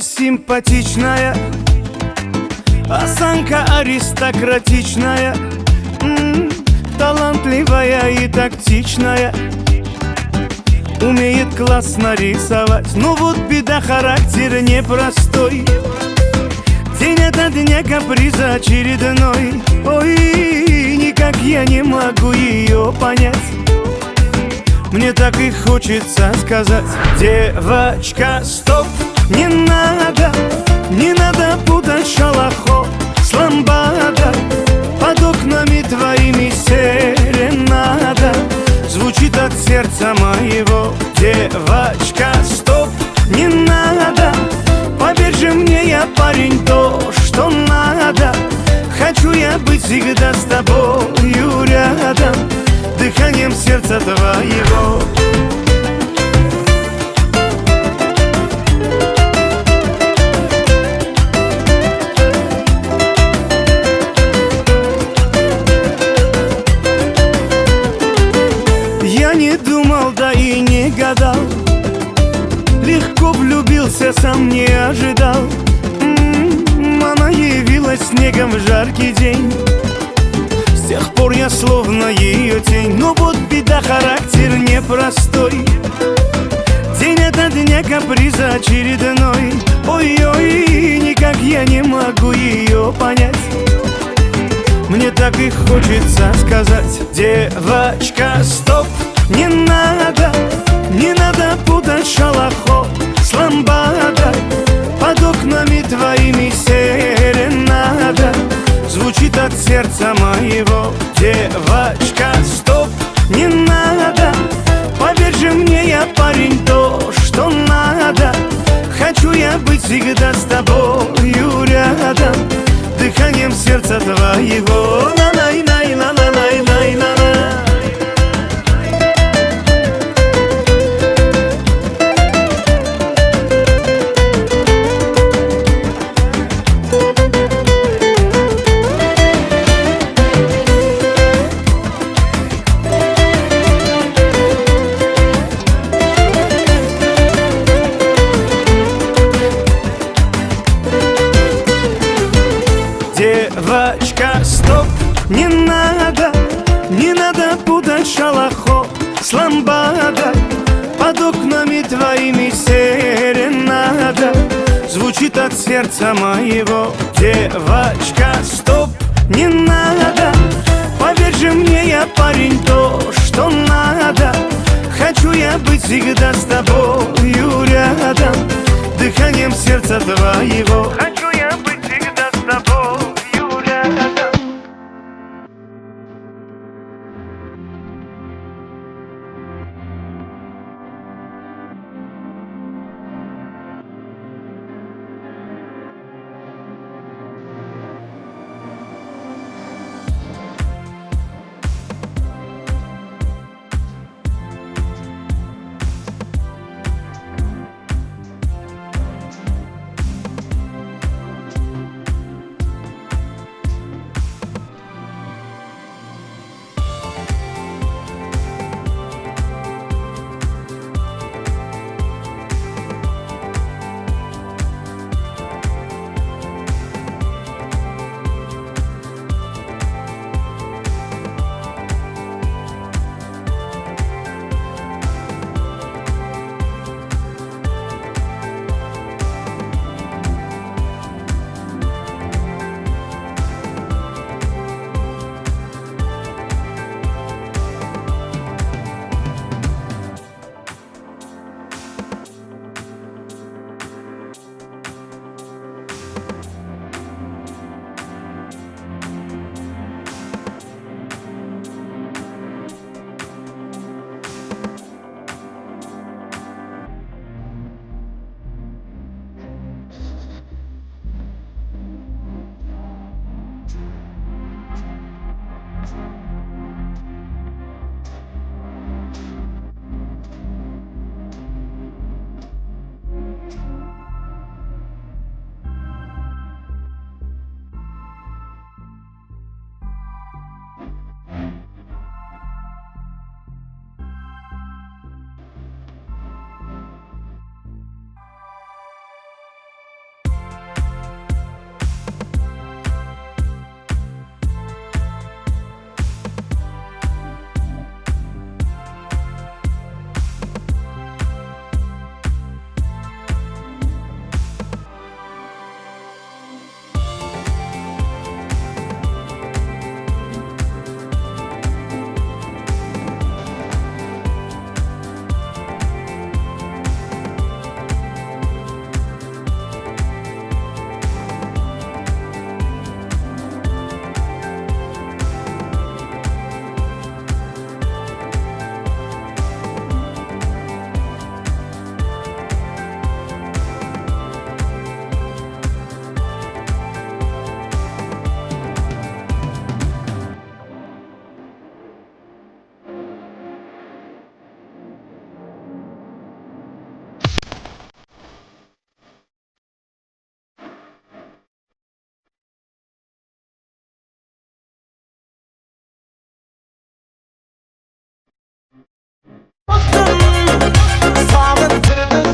Симпатичная, осанка аристократичная, талантливая и тактичная, умеет классно рисовать. Но вот беда, характер непростой. День ото дня каприза очередной. Ой, никак я не могу ее понять. Мне так и хочется сказать: девочка, стоп, не надо, не надо путать шалахо с ламбада. Под окнами твоими серенада звучит от сердца моего. Девочка, стоп, не надо, поверь же мне, я парень то, что надо. Хочу я быть всегда с тобою рядом, дыханием сердца твоего. Я не думал, да и не гадал, легко влюбился, сам не ожидал. Она явилась снегом в жаркий день, с тех пор я словно ее тень. Но вот беда, характер непростой. День ото дня каприза очередной. Ой-ой, никак я не могу ее понять. Мне так и хочется сказать: девочка, стоп, не надо, не надо путать шалахо с ламбада. Под окнами твоими серенада звучит от сердца моего. Девочка, стоп, не надо, поверь же мне, я парень то, что надо. Хочу я быть всегда с тобою рядом, дыханием сердца твоего. На-най-най-на-най-най-най-на-на. Девочка, стоп, не Играет шалахо с ламбадой, под окнами твоими серенада звучит от сердца моего. Девочка, стоп, не надо, поверь же мне, я парень то, что надо. Хочу я быть всегда с тобою рядом, дыханием сердца твоего. Хочу я быть всегда с тобою рядом.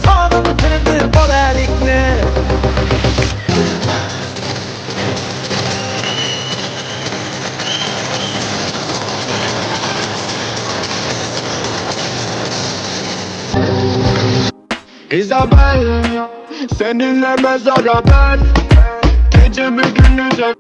Sog'intirdi, bolalikni. Isabel, seninle mezara ben. Gecemi gündüze.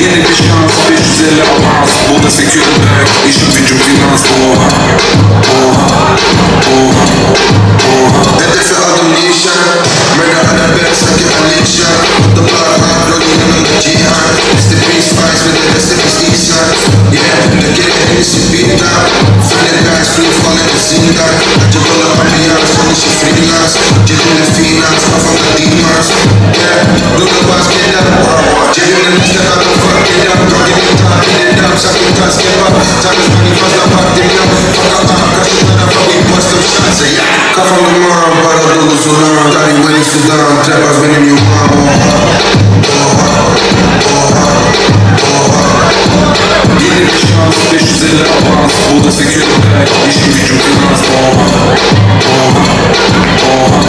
Yeni bir şans, 550 avans. Bu da secured, işim gücüm finans. Oha, oha, oha, oha. Hedefe adım nişan. Murder on the bed sanki Alicia. The block hot, rolling yanımda Cihan. Mr. Beast Spice ve de recipe İhsan. Yeah, Türkiye'de en iyisi bir. Fener free fall in the zindan. Acı dolu ambiyans, son işi freelance. Cebimde finans, kafamda demons. Yeah, do the boss get up. Cebimde Mr. I don't fuck it up. Don't get it top, get it up. Sakın tas kebap. Time is money, fazla vaktim yok. Fuck up, karşı tarafa we bust them shots. Yeah. Kafam duman, para dolu sulan. Dari Veli Sudan, trap house benim yuvam. Oha, oha, oha, oha. Yeni bir şans, 550 avans. Bu da secured, işim gücüm finans. Oha, oha, oha, oha.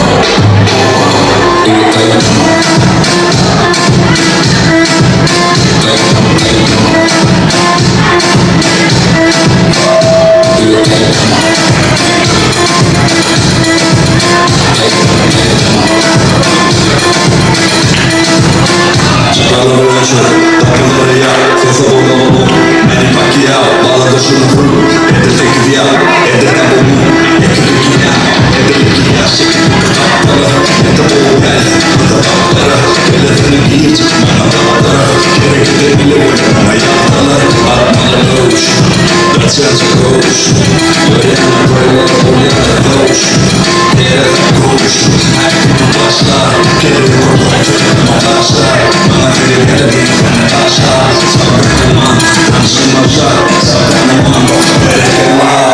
Çıkarları açır, takıları yak, sese boğulalım. Manny Pacquiao, bağladı şunu vur. Evde tek rüya, evde de bu. Ekip dünya, evde dünya, şekil kapları. Evde bu bel, evde kapları. Telefonu giy, çıkmana dağlara. Gerekli bile uçmana yağdalar. Atmalı loş, kaçacak koş. Öyle böyle, öyle hoş. Yere koş, her gün başlar. Geri korkak, taşlar. Bana verir bir taşlar. Sabredeman, tanışılmazlar. Sabredeman, berekeler.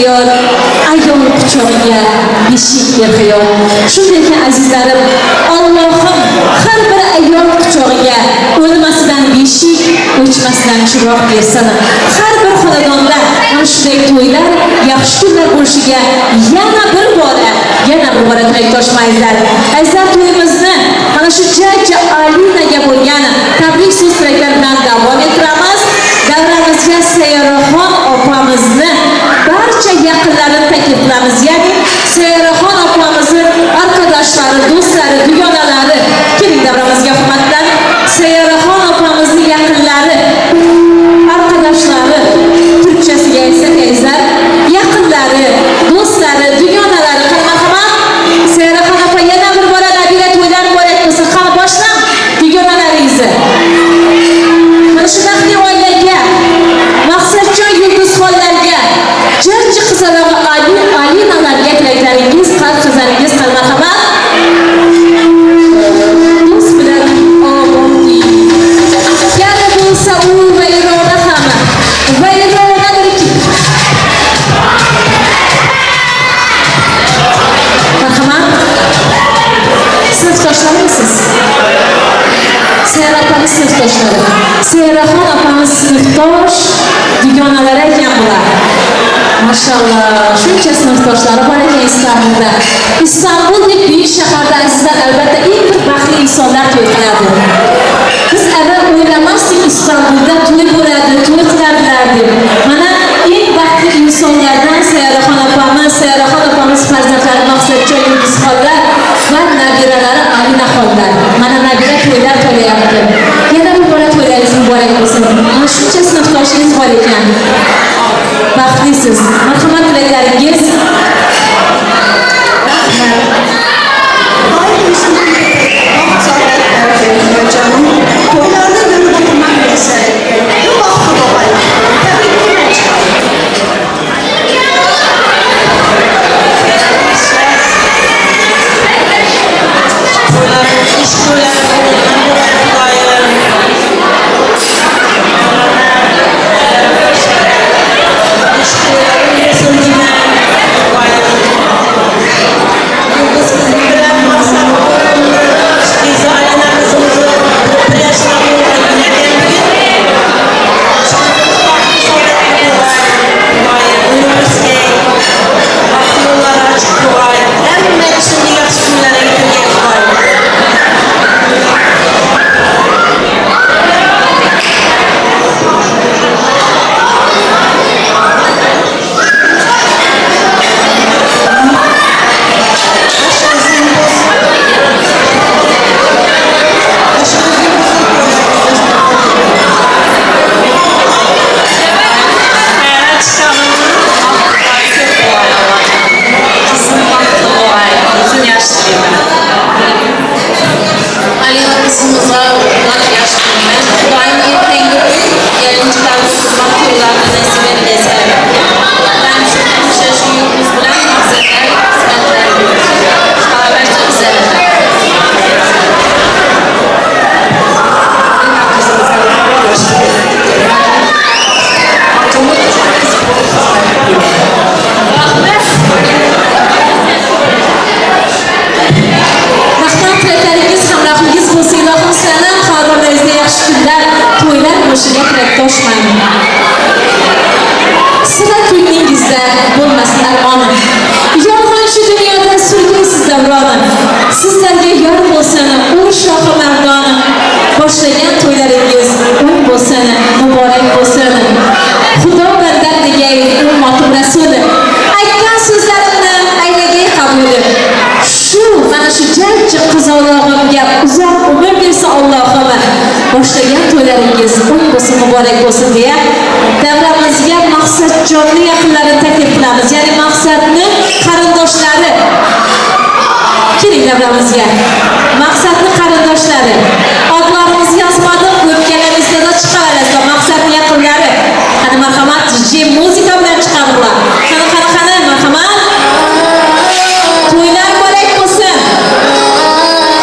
hayot, ayol quchog'iga beshik ber hayot. Shunday ekan azizlarim, Allohim har bir ayol quchog'iga o'lmasidan beshik, o'chmasidan chiroq bersin. Har bir xonadonda mana shunday to'ylar, yaxshi kunlar bo'lishiga yana bir bora tilakdoshmayizlar. Azizlar, to'yimizni mana shu jajji Alinaga bo'lgan tabrik so'z tilaklar bilan davom ettiramiz. Davramizga Sayyoraxon opamizni barcha yaqinlarini taklif qilamiz. Ya'ni Sayyoraxon opamizni arkadoshlari, do'stlari, dugonalari keling davramizga hurmat bilan. Sayyoraxon opamizni yaqinlari, arkadoshlari, turkchasiga aytsak azizlar, yaqinlari, do'stlari, dugonalari, qani marhamat. Sayyoraxon opa yana bir bora nabira to'ylar muborak bo'lsin. Qani boshlang dugonalaringizni. Mana shu baxtli oilaga, Maqsadjon Yulduzxonlarga, Jajji qizalog'i Alinalarga tilaklaringiz, qalb so'zlaringiz, qani marhamat. Do'st bilan obod. Yana bo'lsa u vayrona ham, vayronadirki. Marhamat. Sinfdoshlarmisiz? Sayra opamiz sinfdoshlari. Sayraxon opamiz sinfdosh dugonalari ekan bular. Maşallah, shuncha sinfdoshlari bor ekan Istanbulda. Istanbuldek buyuk shaharda azizlar albatta eng bir baxtli insonlar to'y qiladi. Biz avval o'ylamasdik Istanbulda to'y bo'ladi, to'y qilardilar deb. Mana eng baxtli insonlardan Sayraxon opamiz, Sayraxon opamiz farzandlari Maqsadjon Yulduzxonlar va nabiralari Alinaxonlar. Mana nabira to'ylar to'layapti. Yana bir bora to'ylaringiz muborak bo'lsin. Mana shuncha sinfdoshingiz bor ekan. Baxtlisiz. Marhamat tilaklaringiz. Boshlagan to'ylaringiz o'ng bo'lsin, muborak bo'lsin deya davramizga Maqsadjonni yaqinlarini taklif qilamiz. Ya'ni Maqsadni qarindoshlari. Keling davramizga. Maqsadni qarindoshlari. Otlarimizni yozmadik, o'pkalarimizda chiqaverasizlar. Maqsadni yaqinlari. Qani marhamat, DJ muzika bilan chiqadi bular. Qani qani qani marhamat. To'ylar muborak bo'lsin.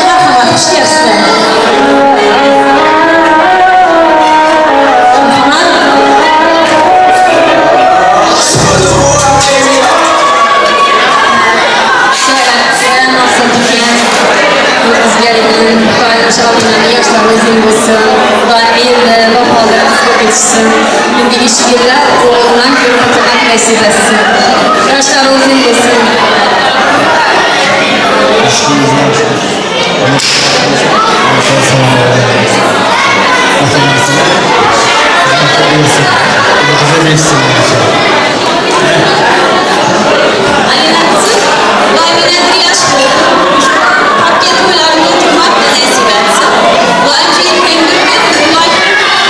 Marhamat, xush kelibsizlar. Marhamat. Beshik yillar o'g'ildan ko'ra faqat nasib etsin. Yoshlar uzun bo'lsin. Alina qizim, Xudoy mendan yaxshi Topgan to'ylarimni o'tirmak nasib etsin. Xudoyim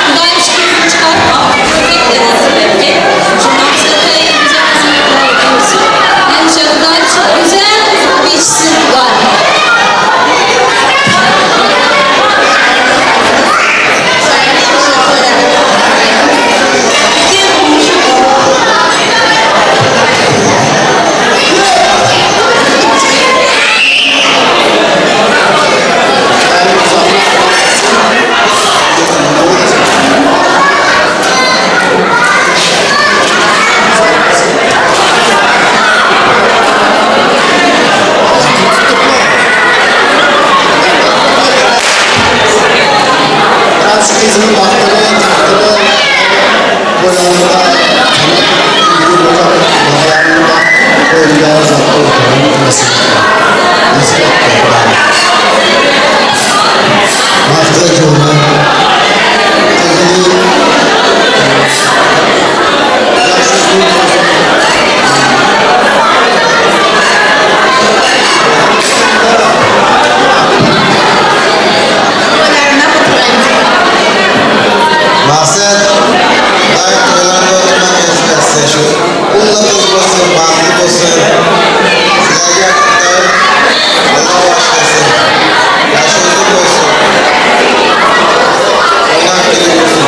Xudoyim shukrni chiqarib, ko'prik nasib etgan. Shu maqsadda güzel qizimni ko'rsin. Hemişe Xudoyim shu güzel qizimni beshsin Xudoyim. Kızının bahtını, tahtını, boylarında, böyle Maqsad daim to'ylarda o'tirmak nasib etsin shu. Unda qiz bo'lsin, baxtli bo'lsin. Sizlarga doim Alloh baxshlasin. Yaxshi uzun bo'lsin. Alloh kelin bo'lsin.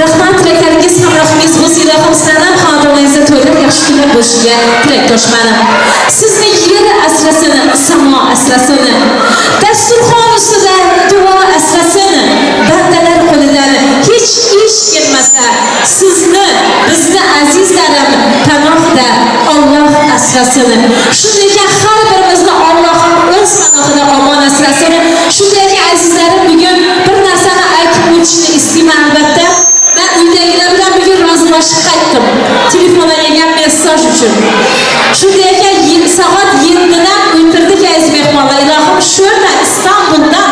Rahmat, tilaklaringiz hamrohingiz bo'lsin. Ilohim sizlarni ham xonadonlaringizda to'ylar yaxshi kunlar bo'lishiga tilakdoshman. Sizni yer asrasin, samo asrasin. Dasturxon ustida duo asrasin. Bandalar qo'lidan hech ish kelmasa, sizni, bizni azizlarim panohida Alloh asrasin. Shunday ekan har birimizni Allohim o'z panohida omon asrasin. Shunday ekan azizlarim, bugun bir narsani aytib o'tishni istayman albatta. Ben uydagilar bilan bugun rozilashib qaytdim. Telefondan kelgan mesaj uchun. Shunday ekan soat 7dan o'tirdik aziz mehmonlar. Ilohim shu yerdan Istanbuldan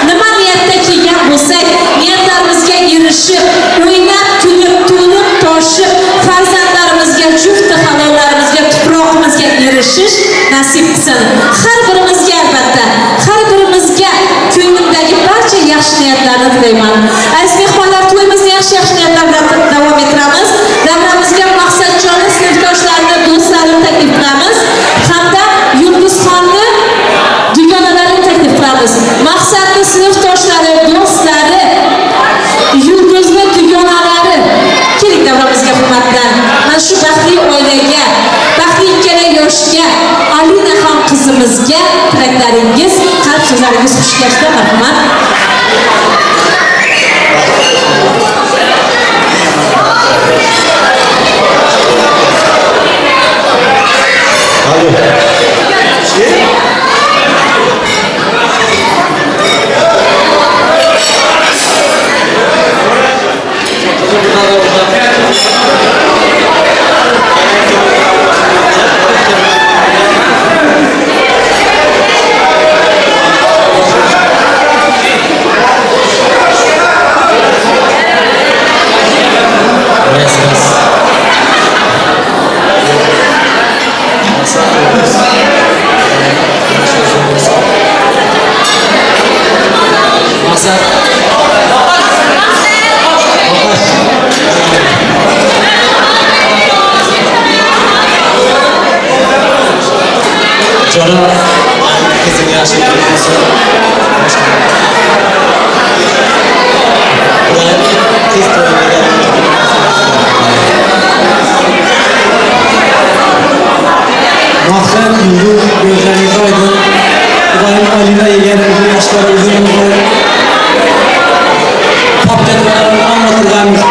nima niyatda kelgan bo'lsak, niyatlarimizga erishib, o'ynab, kulib, to'lib, toshib, farzandlarimizga, jufti halollarimizga, tuprog'imizga erishish nasib qilsin. Har birimizga albatta, har birimizga ko'nglimdagi barcha yaxshi niyatlarni tilayman. Aziz mehmonlar, to'yimizni yaxshi-yaxshi niyatlar bilan davom ettiramiz. Davramizga Maqsadjonni sinfdoshlarini, do'stlarini taklif qilamiz hamda Yulduzxonni dugonalarini taklif qilamiz. Maqsadni sinfdoshlari, do'stlari, Yulduzni dugonalari keling davramizga hurmat bilan. Mana shu baxtli oilaga, baxtli ikkala yoshga, Alina ham qizimizga tilaklaringiz, qalb so'zlaringiz xush kelibdi, marhamat. Kızım yaxshi bo'lsin. Qiz to'yida Maqsad Yulduz ko'zlaringiz oydin. Xudoyim Alina yegan uzun yoshlar uzun umr. Topgan hamma turganimiz.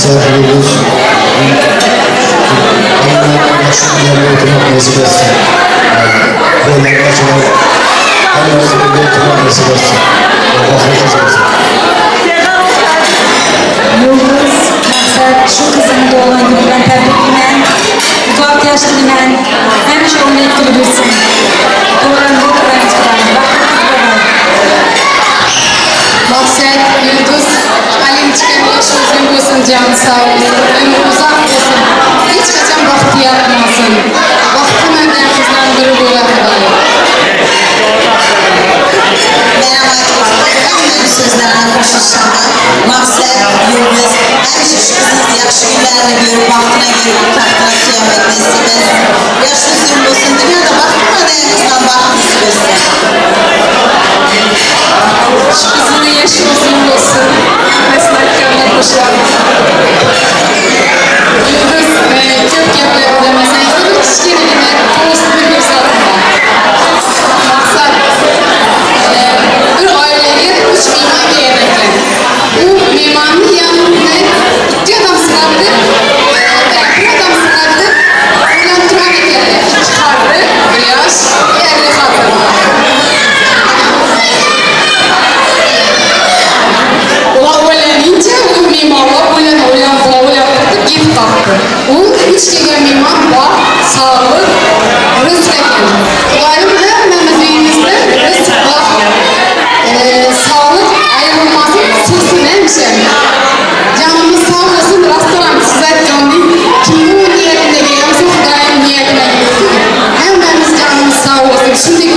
Maqsad, Yulduz, hamma yaxshi kunlarga o'tirmoq nasib etsin. Qo'llar hammamiz birga o'tirmoq nasib etsin. Alloh rozi bo'lsin. Yulduz, Maqsad, shu qizimni tug'ilgan kuni bilan tabriklayman. Uzoq yosh tilayman. Hamisha o'ynab kulib yursin. To'g'ri, to'g'ri chiqadi. Baxtli qiz bo'lsin. Maqsad, Yulduz, Alinchika yoshi uzun bo'lsin, joni sog' bo'lsin, umri uzoq bo'lsin. Hech qachon baxti yaratmasin. Baxtli mandan qizlarning biri bo'lar Xudoyim. Mən hamının sözlərinə qoşulsam, Maqsad, Yulduz, həmişə şu qızınız yaxşı günlərini görüb, baxtına görüb, taxtına söymək nəsib etsin. Yaşı uzun olsun, dünyada baxtına dəyən qızdan baxt nasib etsin. Şu qızının yaşı uzun olsun. Hammasini aytganlar qo'shilaman. Yulduz, ko'p gaplar bilmasangiz, bir kichkinagina tost bir ko'rsatma. Maqsad, bir oilaga uch mehmon kelgan ekan. U mehmonni yonida ikki odam sinabdi, bir odam sinabdi, o'ylab turar ekanlar. Ikki qari, bir yosh, bir erli xotin. Ular o'ylaguncha u mehmonlar o'ylanib o'ylanib o'ylab turib ketib qolibdi. U uch kelgan mehmon bor, sog'lik, rizq ekan. Xudoyim hammamiz uyimizda rizq bor, sog'lik ayrilmasin, sursin hamisha. Jonimiz sog' bo'lsin, rostdan siz aytgandek, kimni niyatida kelsa, Xudoyim niyatini yetsin. Hammamiz jonimiz sog' bo'lsin. Shunday